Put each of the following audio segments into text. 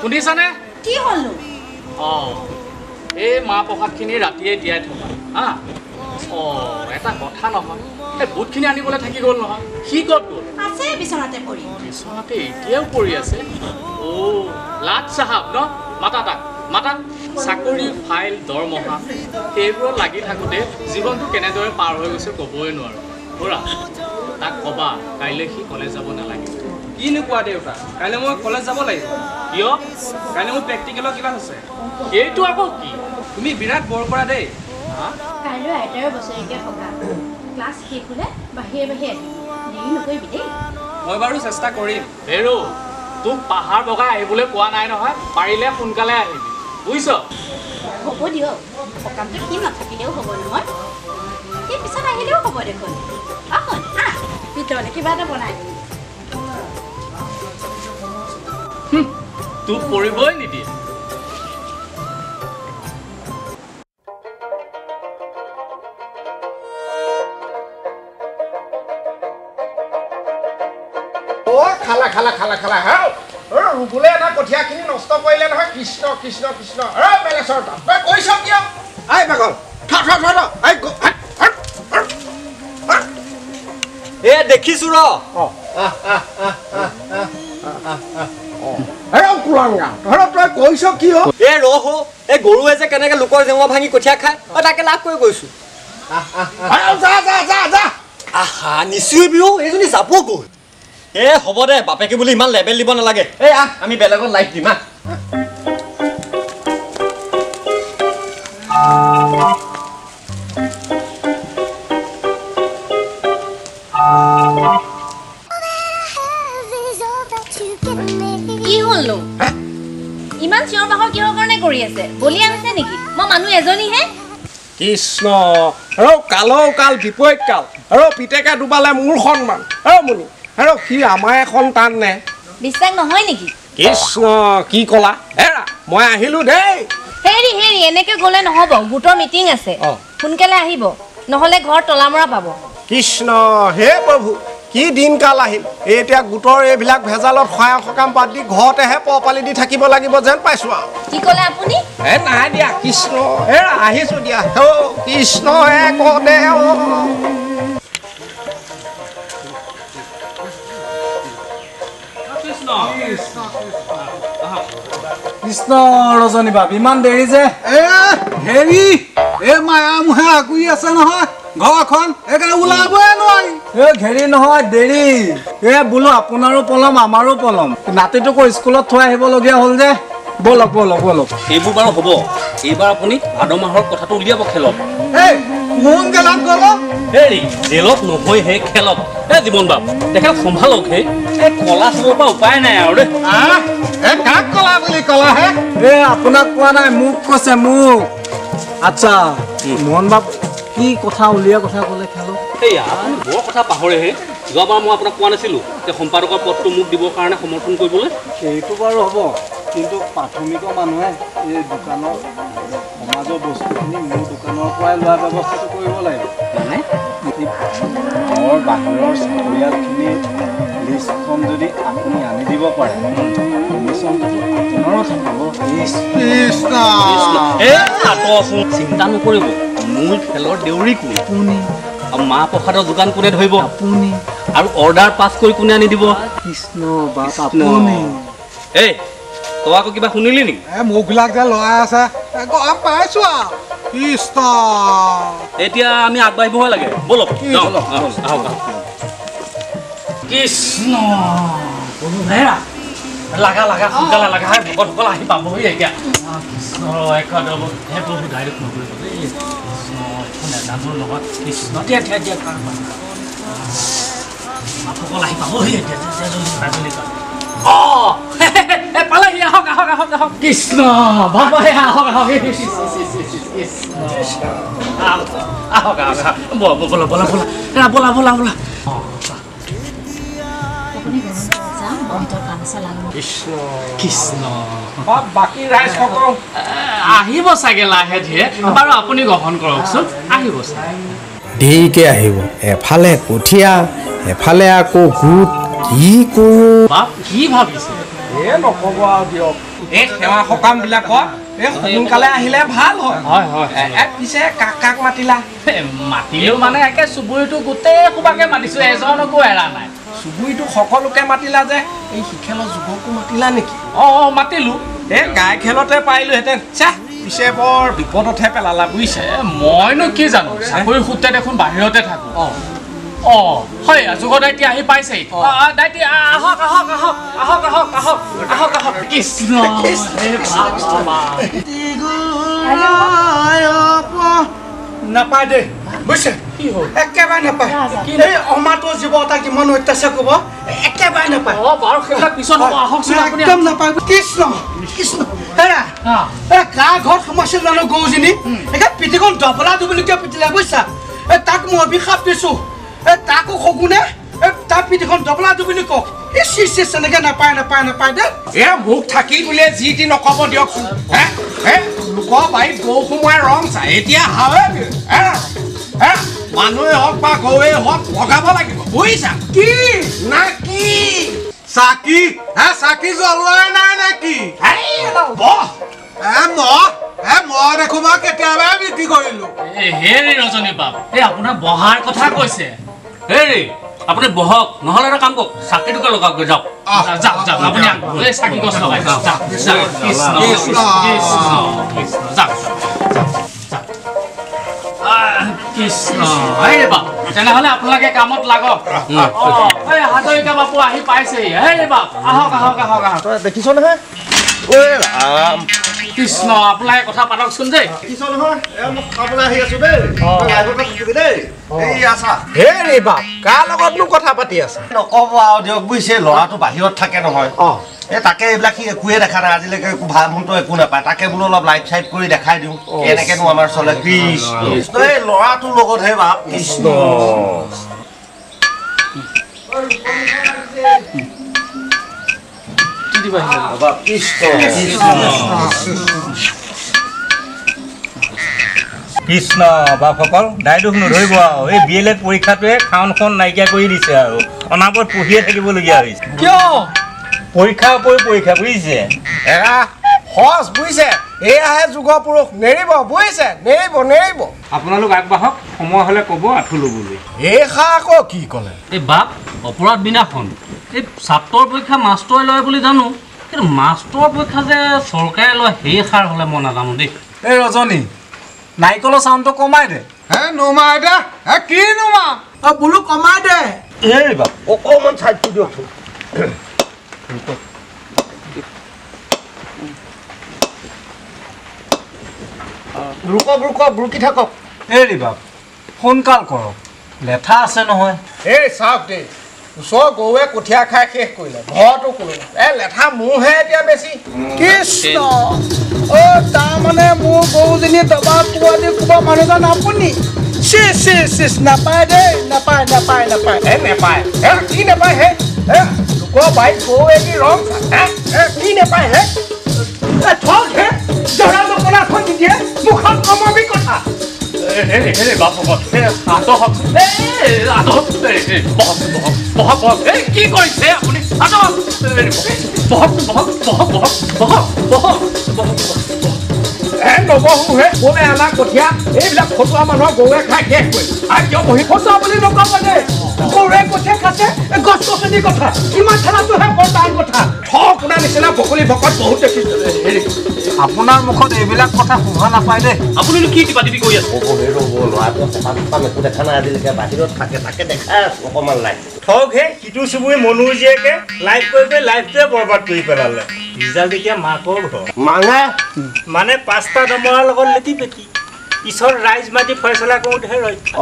শুনিছানে? কি হ'লনো? অ, এই মাহ প্ৰসাদখিনি ৰাতিয়ে তিয়াই থবা। হা, অ, এটা কথা নহয়, এই বুটখিনি আনিবলৈ থাকি গ'ল নহয়, সি ক'ত গ'ল? আছে বিচনাতে পৰি। বিচনাতে এতিয়াও পৰি আছে? অ' লাট চাহাব ন, মাতা তাক, মাতা। চাকৰি, ফাইল, দৰমহা সেইবোৰত লাগি থাকোঁতে জীৱনটো কেনেদৰে পাৰ হৈ গৈছে ক'বই নোৱাৰোঁ। খুৰা, তাক ক'বা কাইলৈ সি কলেজ যাব নালাগে। কিনো কোৱা দেউতা, কাইলৈ মই কলেজ যাব লাগিব। কিয়? কাইলৈ মোৰ প্ৰেক্টিকেলৰ ক্লাছ আছে। সেইটো আকৌ কি? তুমি বিৰাট বৰ কৰা দেই। কাইলৈ আইতাৰ বছৰেকীয়া সকাম, ক্লাছ শেষ হ'লে বাহিৰে বাহিৰে আহিবি, দেৰি নকৰিবি দেই। মই বাৰু চেষ্টা কৰিম। হেৰ', তোক পাহাৰ বগাই আহিবলৈ কোৱা নাই নহয়, পাৰিলে সোনকালে আহিবি, বুজিছ? হ'ব দিয়ক, সকামটো সি নাথাকিলেও হ'ব নহয়, সি পিছত আহিলেও হ'ব দেখোন। আহোন, আহ, ভিতৰলৈ কিবা এটা বনাই দিম। তোক পৰিবই নিদিয়ে। অ, খালা খালা খালা খালা, হেৰৌ ৰুবলৈ এটা কঠীয়াখিনি নষ্ট কৰিলে নহয়। কৃষ্ণ কৃষ্ণ কৃষ্ণ। ৰ বেলেচৰ তই কৈছ কিয়? আই পাগল, থ থ থ, I A দেখিছো ৰ। হেৰৌ কুলাংগা, ধৰ তই কৈছ কিয়? এ ৰহ, এই গৰুৱে যে কেনেকে লোকৰ জেওৰা ভাঙি কঠীয়া খায়, মই তাকে লাভ কৰি গৈছো। যা যা যা যা। আহা, নিচিঞৰিবিও, এইজনী যাবগৈ। এ হ'ব দে, বাপেকে বুলি ইমান লেবেল দিব নালাগে। এই আহ, আমি বেলেগত লাইফ দিম। আহ, কি হ'লনো? ইমান চিঞৰ বাখৰ কিহৰ কাৰণে কৰি আছে? বলিয়া হৈছে নেকি? মই মানুহ এজনীহে। কৃষ্ণ, আৰু কালও কাল বিপৰীত কাল, আৰু পিতেকে ডুবালে মোৰ সন্মান। আৰু মুনি, আৰু সি আমাৰ সন্তান নে? বিশ্বাস নহয় নেকি? কৃষ্ণ, কি কলা? এৰা, মই আহিলো দেই। হেৰি হেৰি, এনেকে গ'লে নহ'ব, গোটৰ মিটিং আছে, সোনকালে আহিব, নহ'লে ঘৰ তলা মৰা পাব। কৃষ্ণ, হে প্ৰভু, কি দিন কাল আহিল। এতিয়া গোটৰ এইবিলাক ভেজালত সহায় সকাম বাদ দি ঘৰতেহে পৰপালি দি থাকিব লাগিব যেন পাইছো আৰু। কি ক'লে আপুনি? এ নাই দিয়া, কৃষ্ণ, এৰা আহিছো দিয়া। অ কৃষ্ণ, এক দেও। কৃষ্ণ, ৰজনী বাপ, ইমান দেৰি যে? এ হেৰি, এই মায়া মোহে আগুৰি আছে নহয় ঘৰখন, সেইকাৰণে ওলাবই নোৱাৰি। এ ঘেৰি নহয়, দেৰি। এ বোলো আপোনাৰো পলম, আমাৰো পলম, নাতিটোকো স্কুলত থৈ আহিবলগীয়া হ'ল যে। ব'লক ব'লক ব'লক। সেইবোৰ বাৰু হ'ব, এইবাৰ আপুনি ভাদ মাহৰ কথাটো উলিয়াব খেলত। এই কোন গেলাত গ'ল? হেৰি, জেলত নহয় হে, খেলত। এ জীৱন বাপ, তেখেতক সম্ভালক হে, এই কলা চবৰ পৰা উপায় নাই আৰু দেই। এ কাক কলা বুলি কলা হে? এ আপোনাক কোৱা নাই, মোক কৈছে, মোক। আচ্ছা মোহন বাপ, কি কথা উলিওৱা কথা ক'লে খেলো? এই আপুনি বৰ কথা পাহৰে হে। যোৱাবাৰ মই আপোনাক কোৱা নাছিলোঁ যে সম্পাদকৰ পদটো মোক দিবৰ কাৰণে সমৰ্থন কৰিবলৈ? সেইটো বাৰু হ'ব, কিন্তু প্ৰাথমিকৰ মানুহে এই দোকানৰ সমাজৰ বস্তুখিনি মোৰ দোকানৰ পৰাই লোৱাৰ ব্যৱস্থাটো কৰিব লাগিব। মানে ঘৰৰ বাহিৰৰ চাকৰিয়ালখিনিৰ লিষ্টখন যদি আপুনি আনি দিব পাৰে, কমিশ্যনটো আপোনাৰো থাকিব। চিন্তা নকৰিব, মূল খেলৰ দেউৰী কোন? আপুনি। আৰু মাহ প্ৰসাদৰ যোগান কোনে ধৰিব? আপুনি। আৰু অৰ্ডাৰ পাছ কৰি কোনে আনি দিব? কৃষ্ণ বাপ, আপুনি। এই তই আকৌ কিবা শুনিলি নেকি? এ মুখবিলাক যে লৰাই আছে, গম পাইছো আৰু। কৃষ্ণ, এতিয়া আমি আগবাঢ়িবহে লাগে, ব'লক। কৃষ্ণ, হেৰা লাগা লাগা, সোনকালে লাগা, ভকতসকল আহি পাবহি এতিয়া। কৃষ্ণ, হে প্ৰভু, ডাইৰেক্ট নকৰিব দেই। কৃষ্ণ, একো নাজানো নহয়। কৃষ্ণ, দিয়া দিয়া দিয়া, সকল আহি পাবহি এতিয়া। জলদি জলদি। অঁ, পালেহি, আহক আহক। আহক আহক আহক। কৃষ্ণ বাবা, আহক আহক, আহক আহক, ব'লা ব'লা ব'লা ব'লা ব'লা ব'লা। কৃষ্ণ, বাকী ৰাইজসকল আহিব চাগে লাহে ধীৰে। বাৰু আপুনি গ্ৰহণ কৰকচোন, আহিব চাগে দেৰিকে আহিব। এফালে কঠীয়া, এফালে আকৌ গোট, কি কৰোঁ বাপ, কি ভাবিছে? এ নক'ব আৰু দিয়ক, এই সেৱা সকামবিলাকত এই সোনকালে আহিলে ভাল হয়। হয় হয়। পিছে কাক কাক মাতিলা? মাতিলেও মানে একে চুবুৰীটো গোটেই সোপাকে মাতিছো, এজনকো এৰা নাই। চুবুৰীটো সকলোকে মাতিলা যে, এই শিখেলৰ যুৱকো মাতিলা নেকি? অঁ অঁ, মাতিলো। এই গাই খেলতে পাৰিলোহেঁতেন। চা পিছে বৰ বিপদতহে পেলালা বুজিছে। মইনো কি জানো, চাকৰি সূত্ৰে দেখোন বাহিৰতে থাকো। অঁ অঁ হয়, যুগ দাইটি আহি পাইছেহি। দাইটি আহক আহক আহক আহক আহক আহক আহক আহক। কৃষ্ণ, নাপায় দেই বুজিছে, কি হ'ল? একেবাৰে নাপায়। এই অমাত জীৱ এটা কিমান অত্যাচাৰ কৰিব, একেবাৰে নাপায়। অঁ বাৰু, সেইবিলাক পিছত হ'ব, আহকচোন আপুনি। একদম নাপায়। কৃষ্ণ কৃষ্ণ, হেৰা এই কাৰ ঘৰত সোমাইছিল জানো গৰুজনী? একে পিঠিখন ডবলা দুবুলিকে পিটিলে বুজিছা। এই তাক মই অভিশাপ দিছো, এই তাকো শগুনে এই তাৰ পিঠিখন ডবলা দুবুলি কওক। ইচ ইচ ইচ, এনেকে নাপায় নাপায় নাপায় দেই। এ মোক থাকিল বুলিয়ে যি টি নক'ব দিয়কচোন। হে হে, লোকৰ বাৰীত গৰু সোমোৱাই ৰং চাই এতিয়া হাৱে হে, মানুহে হওক বা গৰুৱে হওক ভগাব লাগিব বুজিছা। কি না কি চাকি? হে চাকি জ্বলোৱাই নাই নেকি? বহ মই দেখোন বাৰু কেতিয়াবাই বিক্ৰী কৰিলো। হেৰি ৰজনী বাপ, এই আপোনাৰ বহাৰ কথা কৈছে। হেৰি আপুনি বহক, নহ'লে এটা কাম কৰক, চাকিটোকে লগাওকগৈ। যাওক যাওক যাওক, আপুনি এই চাকি গছ লগাই যাওক। যাওক যাওক, কৃষ্ণ কৃষ্ণ কৃষ্ণ, যাওক যাওক যাওক কৃষ্ণ। হেৰি বাপ, তেনেহ'লে আপোনালোকে কামত লাগক। এই হাজৰিকা বাপু আহি পাইছেহি। হেৰি বাপ, আহক আহক আহক আহক। দেখিছ নহয়? কৃষ্ণ, আপোনালোকে কথা পাতকচোন দেই। দেখিছ নহয়, মই খাবলৈ আহি আছো দেই। হেৰি বাপ, কাৰ লগতনো কথা পাতি আছে? নক'ব আৰু দিয়ক বুজিছে, ল'ৰাটো বাহিৰত থাকে নহয়। এই তাকে এইবিলাক সি একোৱে দেখা নাই আজিলৈকে, একো ভাল মনটো একো নাপায়। তাকে বোলো অলপ লাইট চাইট কৰি দেখাই দিওঁ কেনেকেনো আমাৰ চলে। কৃষ্ণ, এই ল'ৰাটোৰ লগতহে বাপ। কৃষ্ণ, কৃষ্ণ বাপসকল, দায় দোষ নধৰিব আৰু। এই বি এল এড পৰীক্ষাটোৱে খাওনখন নাইকিয়া কৰি দিছে আৰু অনাবৰত পঢ়িয়ে থাকিবলগীয়া হৈছে। কিয়? পৰীক্ষাৰ উপৰি পৰীক্ষা বুজিছে। এৰা সহজ বুজিছে, এয়াহে যুগৰ পুৰুষ, নেৰিব বুজিছে, নেৰিব নেৰিব। আপোনালোক আগবাঢ়ক, সময় হ'লে ক'ব আঁঠু ল'বলৈ। এইষাৰ আকৌ কি ক'লে? এই বাপ, অপৰাধ বিনাশন এই ছাত্ৰৰ পৰীক্ষা মাষ্টৰে লয় বুলি জানো, কিন্তু মাষ্টৰৰ পৰীক্ষা যে চৰকাৰে লয় সেই সাৰ হ'লে মই নাজানো দেই। এই ৰজনী, নাৰিকলৰ চাউণ্ডটো কমাই দে। হে নোমাই দে। হে কি নোমা? অ বোলো কমাই দে। এই বাপ, অকণমান চাইডটো দিয়কচোন। ৰুকক ৰুকক, ৰুকি থাকক। হেৰি বাপ, সোনকাল কৰক, লেঠা আছে নহয়। এই চাওক দেই, ওচৰৰ গৰুৱে কঠীয়া খাই শেষ কৰিলে, ঘৰতো কোনো এই লেঠা মোৰহে এতিয়া বেছি। কৃষ্ণ, অ তাৰমানে মোৰ গৰুজনী দবা কোৱা দি কোবা মানুহজন আপুনি? চিচ চিচ চিচ, নাপায় দেই, নাপায় নাপায় নাপায়। হে নাপায়, হে কি নাপায়? হে হে, লোকৰ বাৰীত গৰু এটি ৰং হে, কি নাপায়? হে থওক হে, জৰা নকলাখন নিদিয়ে মুখত কমাবি কথা। হেৰি বাপসকল, আঁতৰক, আঁতৰক, বহক বহক বহক বহক। এই কি কৰিছে আপুনি? আঁতৰক, বহক বহক বহক বহক বহক বহক বহক বহক। হে নবহো হে, কোনে আনা কঠীয়া এইবিলাক ফটোৱা মানুহৰ গৰুৱে খাই শেষ কৰিল। আৰু কিয় বহি ফটোৱা বুলি নক'ব দেই, গৰুৱে কঠীয়া খাইছে, গছ গছনিৰ কথা ইমান ঠেলাটোহে বৰ টান কথা। থওক, আপোনাৰ নিচিনা বকলি ভকত বহুত দেখিছোঁ। হেৰি আপোনাৰ মুখত এইবিলাক কথা শোভা নাপায় দেই। আপুনিনো কি কিবা কিবি কৰি আছে? ৰ'ব, ল'ৰাটোৱে সকাম সকাম একো দেখা নাই আজিলৈকে, বাহিৰত থাকে, তাকে দেখাই আছো অকণমান লাইট। থওক হে, সিটো চুবুৰী মনুৰ জীয়েকে লাইভ কৰি কৰি লাইফটোৱে বৰবাদ কৰি পেলালে। ৰিজাল্ট এতিয়া মাকৰ ঘৰ মানে মানে 5টা দমৰাৰ লগত লেটি পেটি। পিছত ৰাইজ মাতি ফয়চলা কৰোঁতেহে ৰক্ষা।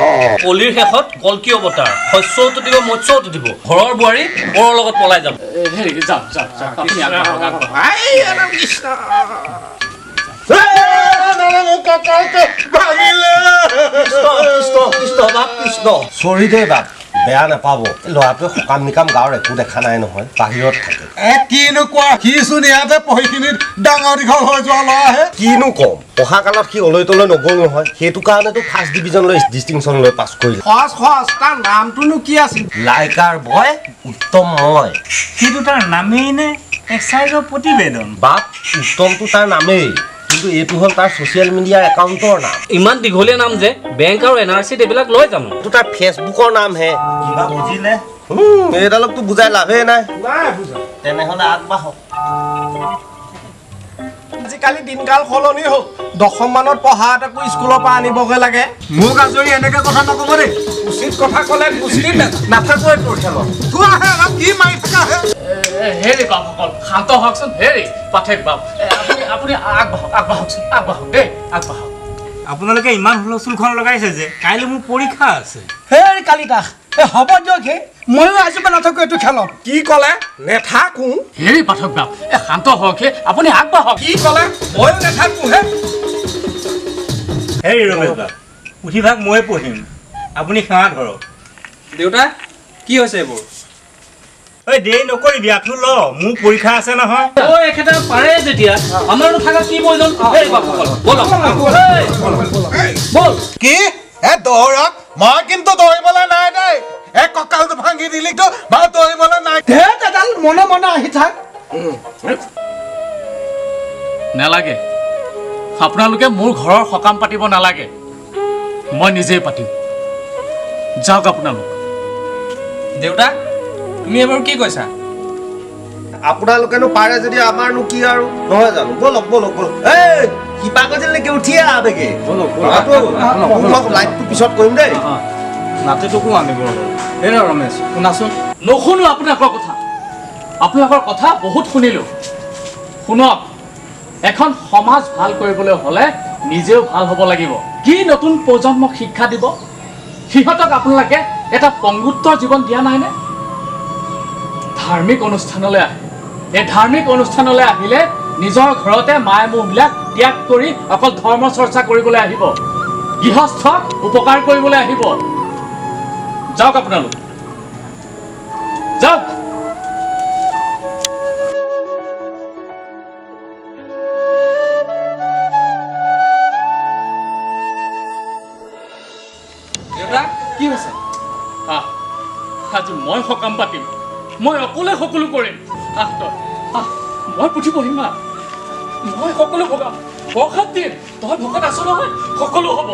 কলিৰ শেষত কলকি অৱতাৰ, শস্যও তুটিব মৎস্যও তুটিব, ঘৰৰ বোৱাৰী পৰৰ লগত পলাই যাব। হেৰি যাওক যাওক যাওক, আপুনি আগবাঢ়ক আগবাঢ়ক। চৰি দেই বাপ, বেয়া নাপাব, ল'ৰাটোৱে সকাম নিকাম গাঁৱৰ একো দেখা নাই নহয়, বাহিৰত থাকে। কিনো কোৱা, সিচোন ইয়াতে পঢ়িখিনিত ডাঙৰ দীঘল হৈ যোৱা ল'ৰাহে। কিনো কম, পঢ়া কালত সি অলৈ তলৈ নগ'ল নহয়, সেইটো কাৰণেতো ফাৰ্ষ্ট ডিভিজন লৈ ডিষ্টিংশ্যন লৈ পাছ কৰিলে। সহজ সহজ, তাৰ নামটোনো কি আছিল? লাইকাৰ বয় উত্তম মই। সেইটো তাৰ নামেই নে এক্সাইজৰ প্ৰতিবেদন? বাপ, উত্তমটো তাৰ নামেই, কিন্তু এইটো হ'ল তাৰ ছ'চিয়েল মিডিয়া একাউণ্টৰ নাম। ইমান দীঘলীয়া নাম যে বেংক আৰু এন আৰ চিত এইবিলাক লয় জানো? এইটো তাৰ ফেচবুকৰ নামহে। কিবা বুজিলে? এইডালকতো বুজাই লাভেই নাই। নাই বুজা। তেনেহ'লে আগবাঢ়ক। আজিকালি দিনকাল সলনি হ'ল, দশম মানত পঢ়া এটাকো স্কুলৰ পৰা আনিবগৈ লাগে। মোক আজৰি এনেকে কথা নক'ব দেই। উচিত কথা ক'লে কুস্তিত নাথাকোৱে তোৰ খেলত। কি মাৰি থাকা হে? হেৰি বাপসকল, শান্ত হওকচোন। হেৰি পাঠেক বাপ, আপুনি আপুনি আগবাঢ়ক আগবাঢ়কচোন, আগবাঢ়ক দেই, আগবাঢ়ক। আপোনালোকে ইমান হুলস্থুলখন লগাইছে যে কাইলৈ মোৰ পৰীক্ষা আছে। হেৰি কালিদাস, এই হ'ব দিয়ক হে, ময়ো আজিৰ পৰা নাথাকোঁ এইটো খেলত। কি ক'লে? নেথাকোঁ? হেৰি পাঠক বাপ, এই শান্ত হওক হে, আপুনি আগবাঢ়ক। কি ক'লে? ময়ো নাথাকোঁ হে। হেৰি ৰমেশ বাপ, পুথিভাগ ময়ে পঢ়িম, আপুনি সেৱা ধৰক। দেউতা, কি হৈছে এইবোৰ? ঐ দেৰি নকৰিবি, আঁঠু ল, মোৰ পৰীক্ষা আছে নহয়। ঐ এখেতে পাৰে যেতিয়া আমাৰনো থকা কি প্ৰয়োজন? হেৰি বাপসকল, ব'লক ব'ল। কি এ দৌৰক? মই কিন্তু দৌৰিবলৈ নাই দেই, এই কঁকালটো ভাঙি দিলিতো মই দৌৰিবলৈ নাই। ধেত, এডাল মনে মনে আহি থাক। নালাগে, আপোনালোকে মোৰ ঘৰৰ সকাম পাতিব নালাগে, মই নিজেই পাতিম। যাওক আপোনালোক। দেউতা, তুমি এবাৰ কি কৈছা? আপোনালোকেনো পাৰে যদি আমাৰনো কি আৰু, নহয় জানো? ব'লক ব'লক ব'লক। এই শিপা গজিল নেকি? উঠি আহ বেগে। লাইটটো পিছত কৰিম দেই। নাতিটোকো আনিব। এই ৰমেশ, শুনাচোন। নুশুনো আপোনালোকৰ কথা, আপোনালোকৰ কথা বহুত শুনিলোঁ। শুনক, এখন সমাজ ভাল কৰিবলৈ হ'লে নিজেও ভাল হ'ব লাগিব। কি নতুন প্ৰজন্মক শিক্ষা দিব? সিহঁতক আপোনালোকে এটা পংগুত্বৰ জীৱন দিয়া নাইনে? ধাৰ্মিক অনুষ্ঠানলৈ আহে, এই ধাৰ্মিক অনুষ্ঠানলৈ আহিলে নিজৰ ঘৰতে মায় মোহবিলাক ত্যাগ কৰি অকল ধৰ্ম চৰ্চা কৰিবলৈ আহিব, গৃহস্থক উপকাৰ কৰিবলৈ আহিব। যাওক আপোনালোক, যাওক। দেউতা, কি হৈছে? আহ, আজি মই সকাম পাতিম, মই অকলে সকলো কৰিম। আহ তই, আহ, মই পুথি পঢ়িম, আহ মই সকলো ভগাম, প্ৰসাদ দিম। তই ভকত আছ নহয়, সকলো হ'ব।